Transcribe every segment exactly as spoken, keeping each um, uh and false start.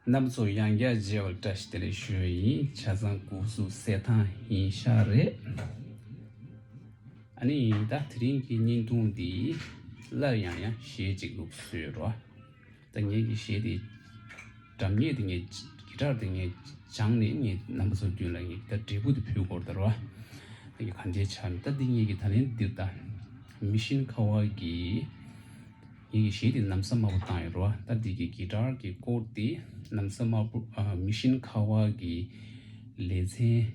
རྣམ་པ་ཚོ་ཡང་བསྐྱར་མཇལ་བར་བཀྲ་ཤིས་བདེ་ལེགས་ཞུ་ཡི། ཆ་ཚང་སྐུ་གཟུགས་གསལ་ཐང་ཡིན་ཤག་རེད། ཨ་ནི་ད་དེ་རིང་གི་བརྙན་ཐུང་འདི་སླར་ཡང་ཡང་གཞས་གཅིག་ལུགས་སུ་ཡོད་རོ། ད་ངེད་ཀྱི་གཞས་དེ་སྒྲ་སྙན་དེ་ངས་གི་ཊར་དེ་ངས་སྦྱངས་ནས་ངས་རྣམ་པ་ཚོའི་མདུན་ལ་ངས་ད་འབྲས་བུ་དེ་ཕུལ་དགོས་རེད་ད་རོ། ད་གི་ག་འདྲའི་ཆགས་ནས་ད་འདི་ངེད་ཀྱི་ད་ལན་འདིར་ད་མི་ཤིན་ཁ་བ་གི་ངེད་ཀྱི་གཞས་དེ་ལམ་སང་མང་པོ་བཏང་ཡོད་རེད་བ། ད་འདི་གི་གི་ཊར་གི་ཀོར་དེ་ལམ་སང་མང་པོ་ཨ་མི་ཤིན་ཁ་བ་གི་ལེ་ཚན་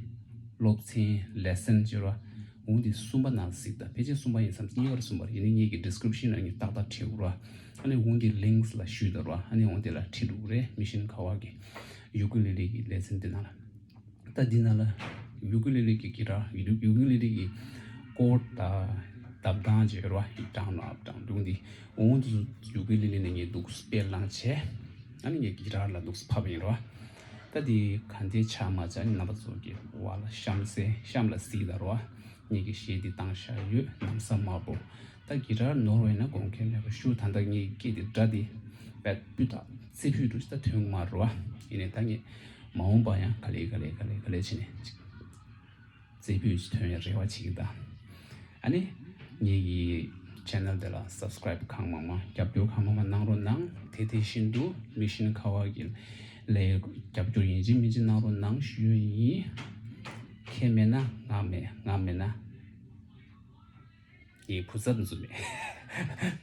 སློབ་ཚན་ལེ་སན་ཅེས་རེད་བ། འོང་དེ་གསུམ་པ་ནང་གཟིགས་དང་ཕལ་ཆེར་གསུམ་པ་ཡིན་བསམ། གཉིས་པར་གསུམ་པར་ཡིན་ནའི་ངེད་ཀྱི་ཌི་སི་ཀི་རིབ་ཤན་ལ་ངས་ཏག་ཏག་བྲིས་ཡོད་རེད་བ། ཨ་ནི་འོང་དེ་ལིངས་ལ་ཞུས་དང་རེད་བ། ཨ་ནི་འོང་དེ་ལ་བྲིས་འདུག་རེད། མི་ཤིན་ཁ་བ་གི་ཡུ་ཀུ་ལི་ལི་གི་ལེ་ཚན་དེ་ནང་ལ། ད་འདི་ནང་ལ་ཡུ་ཀུ་ལི་ལི་གི་གི་ཊར་ཡུ་ཡུ་ཀུ་ལི་ལི་གི་ཀོར་དང་འདབ་སྟངས་བྱས་རོ། ཡི་ཌའུན་ཨབ་ཌའུན་འདུག་འདི་འོང་དུ་ཡུ་ཀུ་ལི་ལི་ནས་ངས་འདུག་སྤེལ་བླངས་བྱས། ཨ་ནི་ངས་གི་ཊར་ལ་འདུག་ཕབ་ཡིན་རོ། ད་འདི་ག་འདྲའི་ཆགས་མ་ཆགས་ནི་རྣམ་པ་ཚོ་གི་བར་ལ་གཤམ་གསལ་གཤམ་ལ་གཟིགས་ད་རོ། ངས་གི་གཞས་འདི་བཏང་བཞག་ཡོད་ལམ་སང་མང་པོ། ད་གི་ཊར་ནོར་བས་ན་དགོངས་འགལ་མེད་པ་ཞུ། ད་ལྟ་ངས་སྐད་དེ་སྒྲ་དེ་བད་སྤུ་དག་རྩེ་ཕུད་འགྲོ་ཞིག་ད་ཐོན་གི་མ་རེད་བ། ཡིན་ནའི་ད་ངས་མ་འོངས་པ་ཡང་ག་ལེ་ག་ལེ་ག་ལེ་ག་ལེ་བྱས་ནས་ཅིག་རྩེ་ཕུད་ཅིག་ཐོན་ཡ་རེ་བ་བྱེད་ཀྱི་ད། ཨ་ནི་ངེད་ཀྱི་ཆེ་ནལ་དེ་ལ་སབ་སི་ཀི་རབ་གང་མང་མང་རྒྱབ་སྐྱོར་གང་མང་མང་གནང་རོགས་གནང་། དེ་དེ་བཞིན་དུ་མི་ཤིན་ཁ་བ་གི་ལས་རྒྱབ་སྐྱོར་ཡིན་གཅིག་མིན་གཅིག་གནང་རོགས་གནང་ཞུ་ཡ་ཡིན། ཁྱེད་མེད་ན་ང་མེད། ང་མེད་ན། ངའི་བུ་ཚབ་འཛུལ་མེད།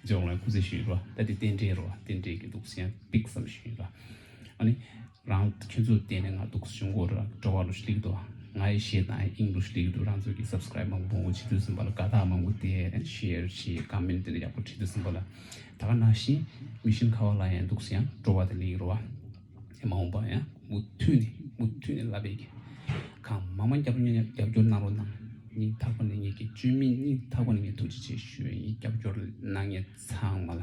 ཇོང་ལ་སྐུ་ཚེ་ཞུས་རོ། ད་དེ་རྟེན་འབྲེལ་རོ། རྟེན་འབྲེལ་གྱི་འདུག་སེ་ཡང་པིག་བསམ་ཞུས་རོ། ཨ་ནི་རང་ཁྱོད་ཚོ་བརྟེན་ནས་ང་འདུག་སེ་བྱུང་གོ་ར་འགྲོ་བ་ལོ་ཞིག་ལིག་འདུག་ང་ཡི་གཞས་དང་ཨིང་ལུགས་ལིག་འདུག་རང་ཚོ་གི་སབ་སི་ཀི་རབ་མང་པོ་བྱེད་དུས་ཙམ་པ་ལ་དགའ་རྟགས་མང་པོ་དེ་ཤེར་བྱེད་ཀོ་མེན་ཊི་དེ་ཡག་པོ་བྲིས་དུས་ཙམ་པ་ལ་ད་ག་ནང་བཞིན་མི་ཤིན་ཁ་བ་ལ་ཡང་འདུག་སེ་ཡང་འགྲོ་བ་དེ་ལིག་རོ། མ་འོངས་པ་ཡང་མུ་མཐུད་ནས་མུ་མཐུད་ནས་ལབ་པའི་གི་གང་མང་མང་རྒྱབ་སྐྱོར་རྒྱབ་སྐྱོར་གནང་རོགས་གནང་། སྙིང་ཐག་པ་ནས་ངེད་ཀྱི་བཅོས་མིན་སྙིང་ཐག་པ་ནས་ངས་ཐུགས་རྗེ་ཆེ་ཞུ་ཡིན། རྒྱབ་སྐྱོར་གནང་མཁན་ཚང་མ་ལ།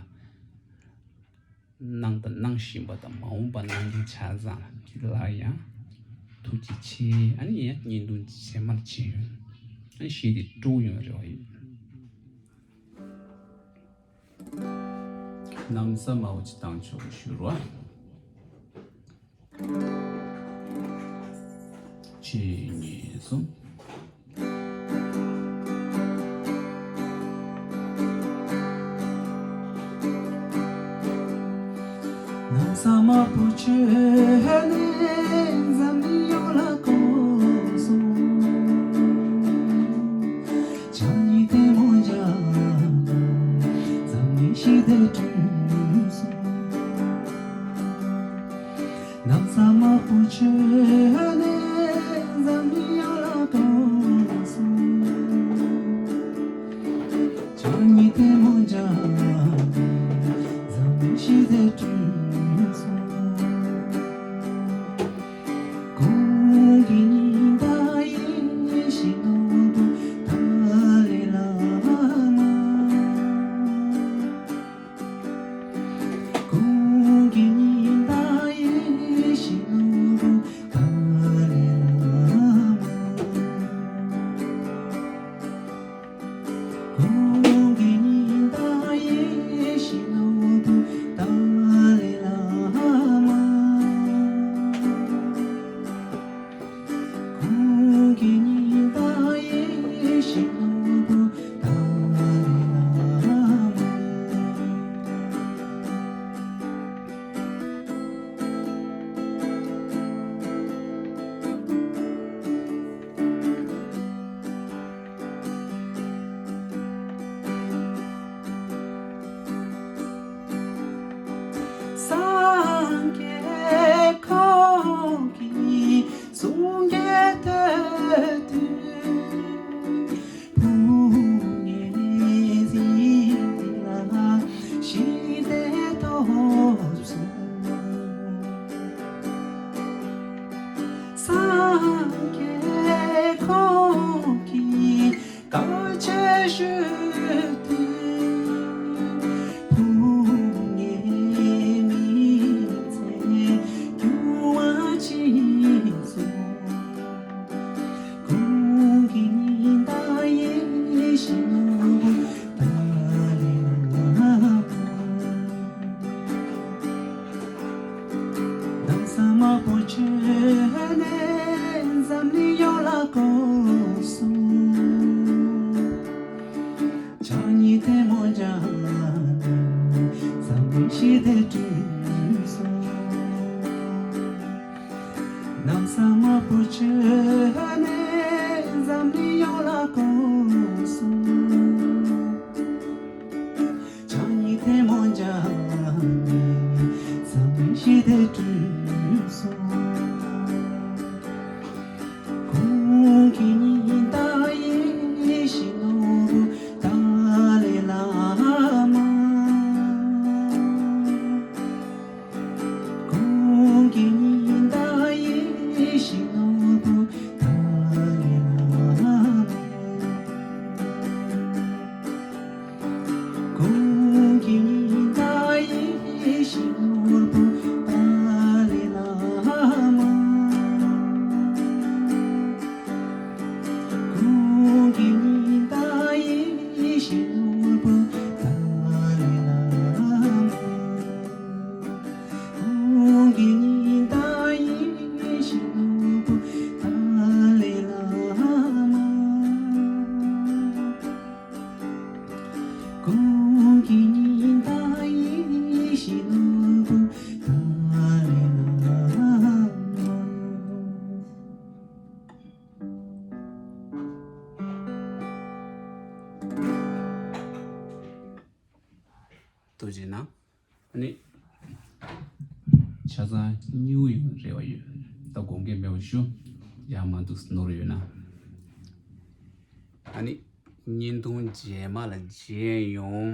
གནང་དང་གནང་བཞིན་པ་དང་མ་འོངས་པ་གནང་མཁན་ཆ་ཚང་ལ་ཡང་ཐུགས་རྗེ་ཆེ། ཨ་ནི་ཡང་བརྙན་ཐུང་རྗེས་མར་མཇལ་ཡོང་། ཨ་ནི་གཞས་དེ་སྤྲོ་ཡོང་རེ་བ་ཡོད། གནམ་ས་དམར་པོ་ཅིག་བཏང་ཆོག་གི་ཞུ་རོ། གཅིག་གཉིས་གསུམ། གནམ་ས་དམར་པོ་བྱོན་ནས་འཛམ་གླིང་ཡོངས་ལ་གང་སོང་། བྱམས་སྙིང་ལྡན་མོ་རྒྱལ་དང་འཛམ་གླིང་ཞི་བདེ་བསྐྲུན་སོང་། གནམ་ས་དམར་པོ་བྱོན་ནས་འཛམ་གླིང་ཡོངས་ལ་གང་སོང་། བྱམས་སྙིང་ལྡན་མོ་རྒྱལ་དང་འཛམ་གླིང་ཞི་བདེ་བསྐྲུན་སོང་། གོང་གི་ཉི་ཟླ་ཡེ་ཤེས་ནོར་བུ་ཏཱ་ལའི་བླ་མ། གོང་གི་ཉི་ཟླ་ཡེ་ཤེས་ནོར་བུ་ཏཱ་ལའི་བླ་མ། ཞི་བདེ་སྤྲུལ་སོང་། གནམ་ས་དམར་པོ་ཁྱོན་ནས་འཛམ་གླིང་ཡོངས་ལ་གང་སོང་། ཕྱག་གཉིས་ཐལ་མོ་སྦྱར་ནས་འཛམ་གླིང་ཞི་བདེ་སྤྲུལ་སོང་། ཁོང་གི་ཉི་ཟླ་ཡིད་བཞིན་ནོར་བུ་ཏཱ་ལའི་བླ་མ། ཁོང་གི་ཉི་ཟླ་ཡིད་བཞིན་ནོར་བུ་ཏཱ་ལའི་བླ་མ། ཁོང་གི་ཉི་ཟླ་ཡིད་བཞིན་ནོར་བུ་ཏཱ་ལའི་བླ་མ། ཁོང་གི་ཉི་ཟླ་ཡིད་བཞིན་ནོར་བུ་ཏཱ་ལའི་བླ་མ། ཁོང་གི་ཉི་ཟླ་ཡིད་བཞིན་ནོར་བུ་ཏཱ་ལའི་བླ་མ། ཁོང་གི་ཉི་ཟླ་ཡིད་བཞིན་ནོར་བུ་ཏཱ་ལའི་བླ་མ། ཐུགས་རྗེ་གནང་། ཨ་ནི། ཆ་ཚང་སྨྱུ་གུ་ཡོད་རེ་བ་ཡོད། ད་དགོངས་འགལ་མེད་པ་ཞུ། ཡང་མ་འདུག་ནོར་ཡོད་ན། ཨ་ནི། བརྙན་ཐུང་རྗེས་མ་ལ་མཇལ་ཡོང་།